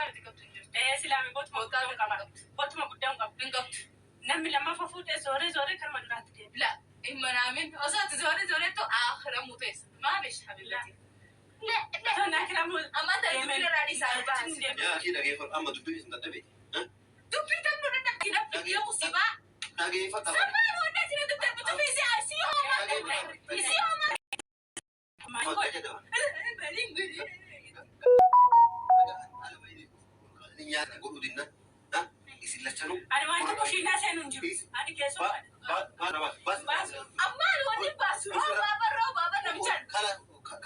Ati qabdu hin jirtu. Ee silaami botuma Waggaa guddaa hin takka qaba. hin qabdu. Botuma guddaa hin qabu. Hin qabdu. Namni lammaffaa fuudhee zooree zooree karuma duraatti deebi'a. La hin manaamin. Osoo ati zoore zoorettu aakhira muteessa. Maalish habibati. La la. Osoo naa kiramuu Amma tan deemee dubbii irraa dhiisaa baasi. deemee. Yaa akii dhageeffadhu amma dubbii isin dadhabe. Dubbii tan nu dadhabdi nafti biyya musibaa. Dhageeffadha. Samaan wanna isin daddarbitu fi isi asii homaa darbe. Isii homaa. Nyaata godhuu dinna. Isin lachanuu. Ani waan tokko shiinaa seenuu hin jiru. Ani keessumaa. Ammaan wanni baasu roobaa barroobaa barra bishaan.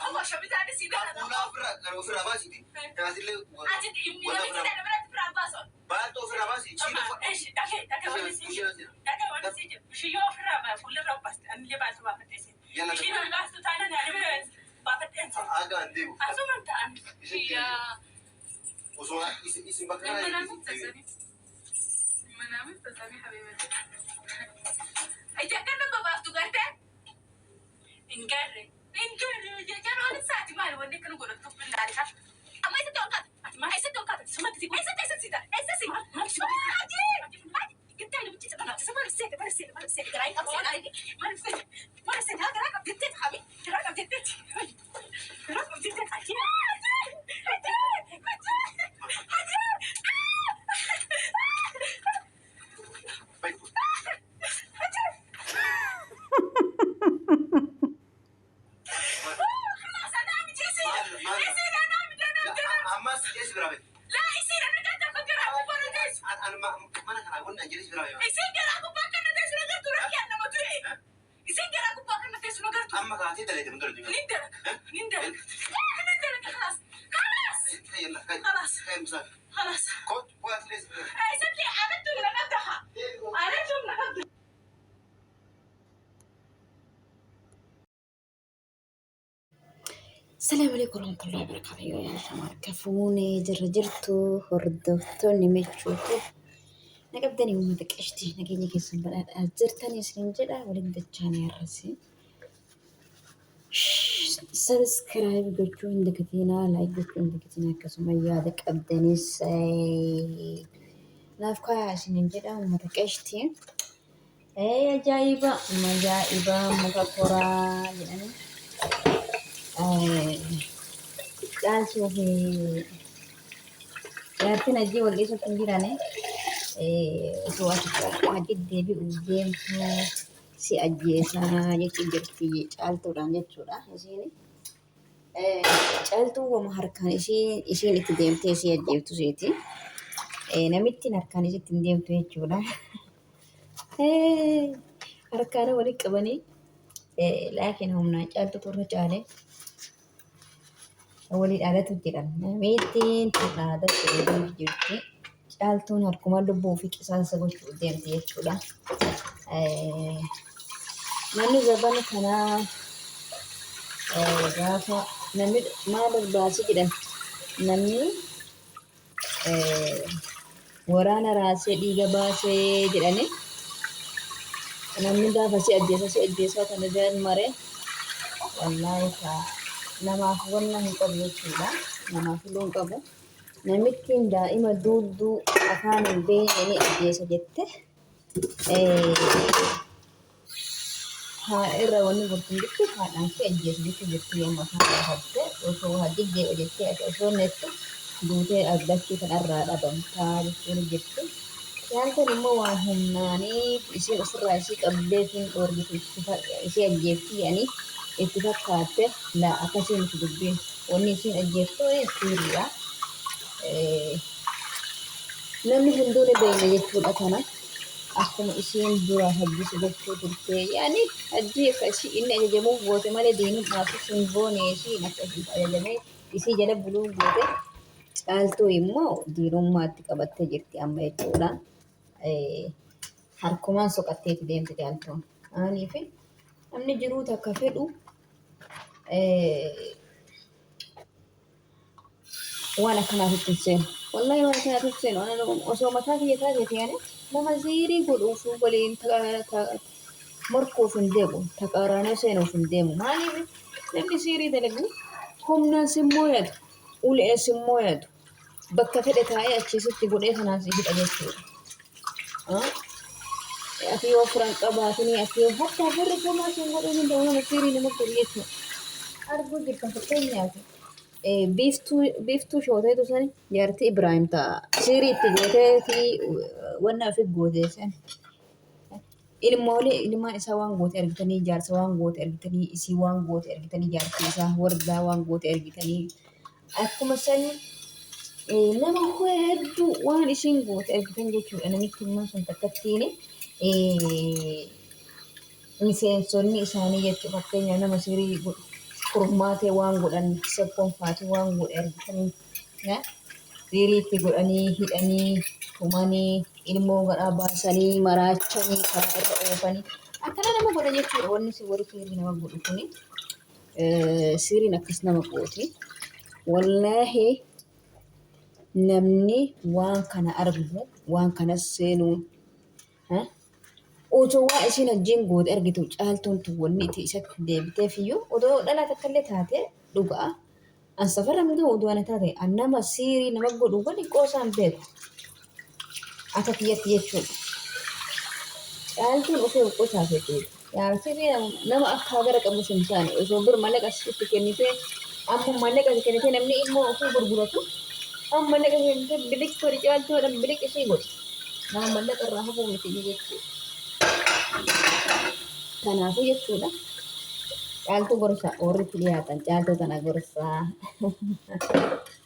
Kuma shabitaani si gara. Fuula ofirraa gara ofirraa baasiiti. Taasilee Ati namichi dhala biratti biraan baason. baatoo ofirraa baasi. Chiina Eshi dhagee dhagee wanni sii jiru. Dhagee wanni sii jiru. Bishiyyoo ofirraa baa fuulirra baaste anillee baasu baafadhee seenu. Ishiin ol baastu taanaan ani baafadheen seenu. Agaan deemu. Asumaan ta'an. Yaa. Osoo isin bakka kana Manaamin tasanii. Manaamin tasanii habibati. Ija kana babaaftu gartee. Hin garre. Hin garre jechuun isaati maali wanni akkana godhattu billaaliha. Amma eessatti ol kaata? Ati maal? Eessatti ol kaata? Sumatti si Eessatti eessatti sita? Eessatti? Maal si Haji! Gittee namichi isa kana. Maal seete? Maal seete? Maal seete? Garaa hin qabdu. Maal seete? Maal seete? Haa garaa qabdi jettee habi. Garaa qabdi jetteeti. Garaa qabdi jetteeti. Haji! Haji! Haji! Haji! خلاص انا عم جيسي يصير انا عم انا Ammas keessa biraa bahe. لا يصير انا قاعده افكر ابو بردش Mana kana wanni anjelis biraa bahe. يصير قال ابو بكر انا شنو قلت لك يا انا ما تقولي يصير قال ابو بكر انا شنو قلت Amma kaatee dalaydee mun dalaydee. ندرك ندرك ندرك خلاص خلاص خلاص. خلاص Kot bu'aa lees. سيب لي انا تقول انا ابدحها انا تقول انا Asalaamu calaykum waraxmatullaahi wabarakaatuh. Yoo shamarka fuunee jirra jirtu hordoftoonni michuutu naqabdanii uummata qeshti nageenya keessan badhaadhaa jirtanii isiniin jedha waliin dachaanii har'asi. Sabiskiraayib gochuu hin dagatinaa, laayik gochuu hin dagatinaa akkasuma yaada qabdanis naaf kaayaa isiniin jedha uummata qeshti. Ajaa'iba! Ajaa'iba! Muka koraa jedhanii. Caaltuu fi jaartiin hajii wal dhiisuutti hin jirane osoo ati hajii deebi'uuf deemtu si ajjeesaa jechuun jirti caaltuudhaan jechuudha isiin. Caaltuun wama harkaan isiin itti deemtee isii ajjeeftu seeti. Namittiin harkaan isitti hin deemtu jechuudha. Harkaan walitti qabanii laakiin humnaan caaltuutu irra caale. Walii dhaadatu jedhan. Namittiin tun dhaadatu jirti. Caaltuun harkuma lubbuu fi qisaansa gochuu deemti jechuudha. Namni zabana kanaa gaafa namni maal barbaasi jedhan namni waraana raasee dhiiga baasee jedhani namni gaafa si ajjeesa si ajjeesaa kana jedhan mare wallaahi ka namaaf wanna hin qabu jechuudha. Namaaf iluu hin qabu. Namittiin daa'ima duudduu afaan hin beekne ni ajjeesa jette. Haadha irra wanni gortu hin jirtu haadhaan si ajjeesa jechuu jirtu yooma afaan gaafatte osoo hajji dee'a jettee ati osoo nettu duutee dachii kanarraa dhabamtaa jechuun jirti. Caaltuun immoo waan humnaanii isiin ofirraa isii qabdeetiin dhoorgitu isii ajjeefti jedhanii itti fakkaatte laa akkasii miti dubbiin. Wanni isiin ajjeeftu siiriidha. Namni hunduu ni beekna jechuudha kana. Akkuma isiin dura hajjisi gochuu turte yaani hajji akka isii inni ajajamuuf goote malee diinummaaf hin goone isiin akka isiif ajajamee isii jala buluu goote. Caaltuu immoo diinummaatti qabattee jirti amma jechuudha. Harkumaan soqatteeti deemti caaltuun. Maaliif namni jiruu takka fedhu waan akkanaatitti hin seenu. Wallaahi waan akkanaatitti hin seenu. Ana osoo mataa kiyya taateeti ani nama ziirii godhuuf waliin morkuuf hin deemu. Taqaaraanoo seenuuf hin deemu. Maaliif namni siirii dalagu humnaan sin mooyatu, ulee sin mooyatu. Bakka fedhe taa'ee achiisitti godhee sanaan si hidha jechuudha. Ati yoo firan qabaatinii ati yoo hatta firri kumaa sun godhuu danda'u nama siirii nama godhu jechuudha. Arguu jirta fakkeenyaaf biiftuu biiftuu shooteetu sani jaartii Ibraahim ta'a siirii itti gootee fi wanna ofi gootee sani. Ilmoolee ilmaan isaa waan goote argitanii jaarsa waan goote argitanii isii waan goote argitanii jaartii isaa wardaa waan goote argitanii akkuma sani nama hedduu waan isiin goote argitan jechuudha namitti immoo sun takkattiin miseensonni isaanii jechuudha fakkeenyaaf nama sirii godhu furmaatee waan godhan seppoon faatii waan godhe argitanii Siirii itti godhanii hidhanii tumanii ilmoo garaa baasanii maraachanii karaa irra oofanii akkana nama godha jechuudha wanni si warri siirii nama godhu kuni siiriin akkas nama gooti. Wallaahi namni waan kana argu waan kana seenuun Otoo waa isiin hajjiin goote argitu caaltuun tun wanni itti isatti deebiteef iyyuu odoo dhalaa takka illee taate dhugaa an safara hin gahu odoo ana taate an nama siirii nama godhu wali qoosaan beeku akka kiyyatti jechuudha. Caaltuun ofii of qosaa feete jaartii nama akka hagara qabu sun taane osoo bir mallaqa sitti kennitee amma mallaqa si kennitee namni immoo ofii gurguratu amma mallaqa kennitee bilik godhi caaltuudhaan bilik isii godhi. Nama mallaqa irraa hafuu miti inni jechuudha. Kanaafuu jechuudha. Caaltuu gorsa warri itti dhiyaatan caaltuu tana gorsaa.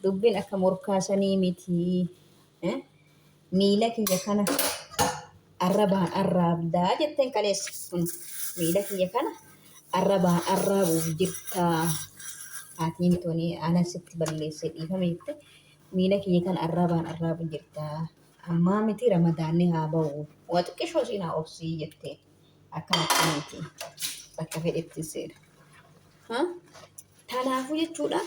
Dubbiin akka morkaa sanii miti. Miila kiyya kana arrabaan arraabdaa jetteen kaleessa kun miila kiyya kana arrabaan arraabuuf jirtaa. Haatiin tuni ana sitti balleessee dhiifame jette miila kiyya kana arrabaan arraabu jirtaa. Ammaa miti ramadaanni haa ba'u. Waa xiqqishoo isiin haa obsii jettee akkanatti miti bakka fedhetti seena. Kanaafuu jechuudha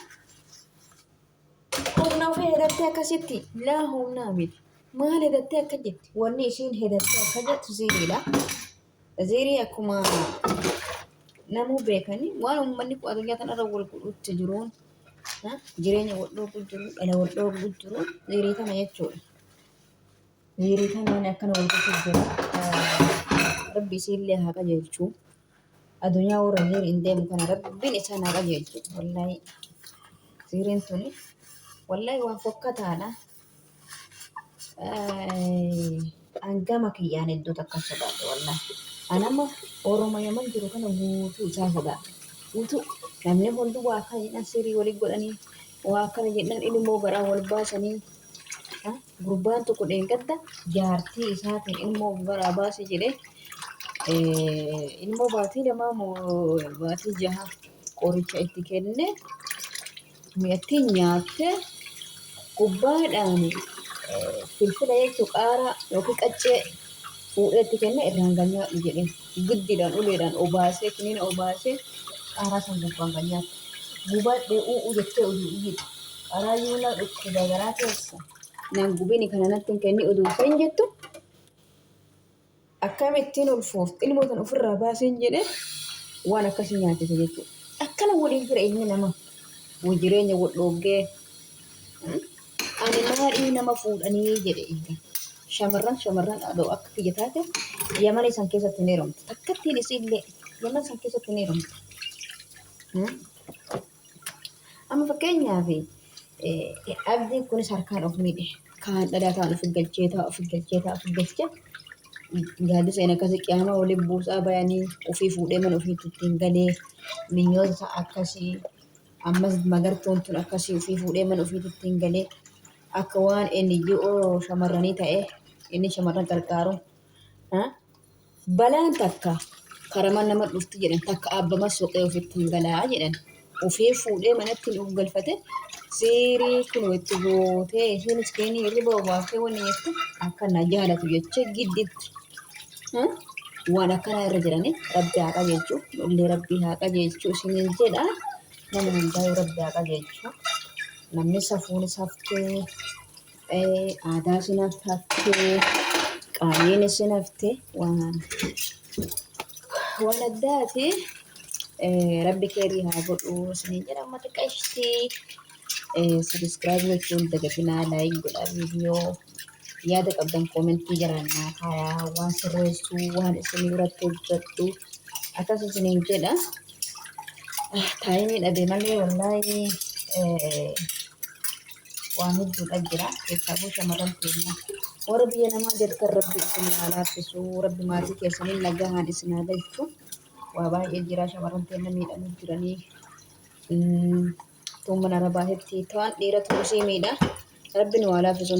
humna ofii hedattee akkasitti laa humnaa miti. Maal hedattee akka jetti wanni isiin hedattee akka jettu ziiriidha. Ziirii akkuma namuu beekanii waan uummanni kun addunyaa kanarra wal godhutti jiruun jireenya wal dhoogu jiru dhala wal dhoogu jiru ziirii kana jechuudha. Ziirii kanaan akkana wal godhu jira. Rabbi isiillee haa qajeelchu. Addunyaa warra ziiriin deemu kana rabbiin isaan haa qajeelchu. Wallaahi ziiriin tuni wallaahi waan fokkataadha. An gama kiyyaan hedduu takka sodaadhe wallaahi. An amma Oromo Yaman jiru kana guutuu isaa sodaadhe. Guutuu namni hundi waa akkana jedhan sirii walii godhanii waa akkana jedhan ilmoo garaa wal baasanii gurbaan tokko dheengadda jaartii isaatiin ilmoo garaa baase jedhee ilmoo baatii lamaa moo baatii jaha qoricha itti kenne mi'attiin nyaattee gubbaadhaan filfila jechuun qaaraa yookiin qaccee fuudhee itti kennee irraan kan nyaadhu jedheen. Giddiidhaan uleedhaan obaasee kiniina obaasee qaaraa san gubbaan kan nyaattu. Gubadhe u'u jettee oduu iyyitu. Qaaraa yuunaa dhukkuba garaa keessa. Nan gubini kana natti hin kenni oduu isheen jettu. Akkamittiin ulfoofti ilmoo tan ofirraa baasiin jedhee waan akkasii nyaachise jechuudha. Akkana waliin jira ilmi namaa. Wal jireenya wal dhoogee. Ani maadhii nama fuudhanii jedhe egaa. Shamarran shamarran adoo akka kiyya taate Yaman isan keessatti hin heerumtu. Takkattiin isiillee Yaman san keessatti hin heerumtu. Amma fakkeenyaaf abdiin kunis harkaan of miidhe. Kaan dhadhaa kaan of galchee taa of galchee taa of galchee gaaddisa inni akkasii qiyaamaa waliin buusaa bayanii ofii fuudhee mana ofiitti ittiin galee minyoota isaa akkasii ammas magartuun tun akkasii ofii fuudhee mana ofiitti ittiin galee akka waan NGO shamarranii ta'e inni shamarran qarqaaru. Balaan takka karama nama dhufti jedhan takka abbama soqee ofitti hin galaa jedhan. Ofii fuudhee manatti of galfate siirii kun itti gootee isheenis keenii hirriba obaaftee wanni jettu akka na jaalatu jechee gidditti. Waan akkanaa irra jirani rabbi haa qajeelchu nullee rabbi haa qajeelchu isiniin jedha nama hundaayuu rabbi haa qajeelchu namni safuunis haftee aadaa isin haftee qaaniin isin haftee waan waan addaati. Rabbi keerii haa godhu isiniin jedha uummata qashtii. Subscribe gochuun dagatinaa, like godhaa viidiyoo, yaada qabdan koomentii jalaan naa kaayaa, waan sirreessuu waan isin biratti hojjedhu akkas isiniin jedha. Taayimii dhabe malee wallaahi waan hedduudha jira. Keessaafuu shamarran keenya warra biyya namaa jirtan rabbi isin haa laaffisu, rabbi maatii keessaniin nagahaan isin haa galchu. Waa baay'ee jira, shamarran keenya miidhamuu jiranii. Tuun mana arabaa hetti tuan dhiira tuusii miidha. Rabbi nu haa laaffisu.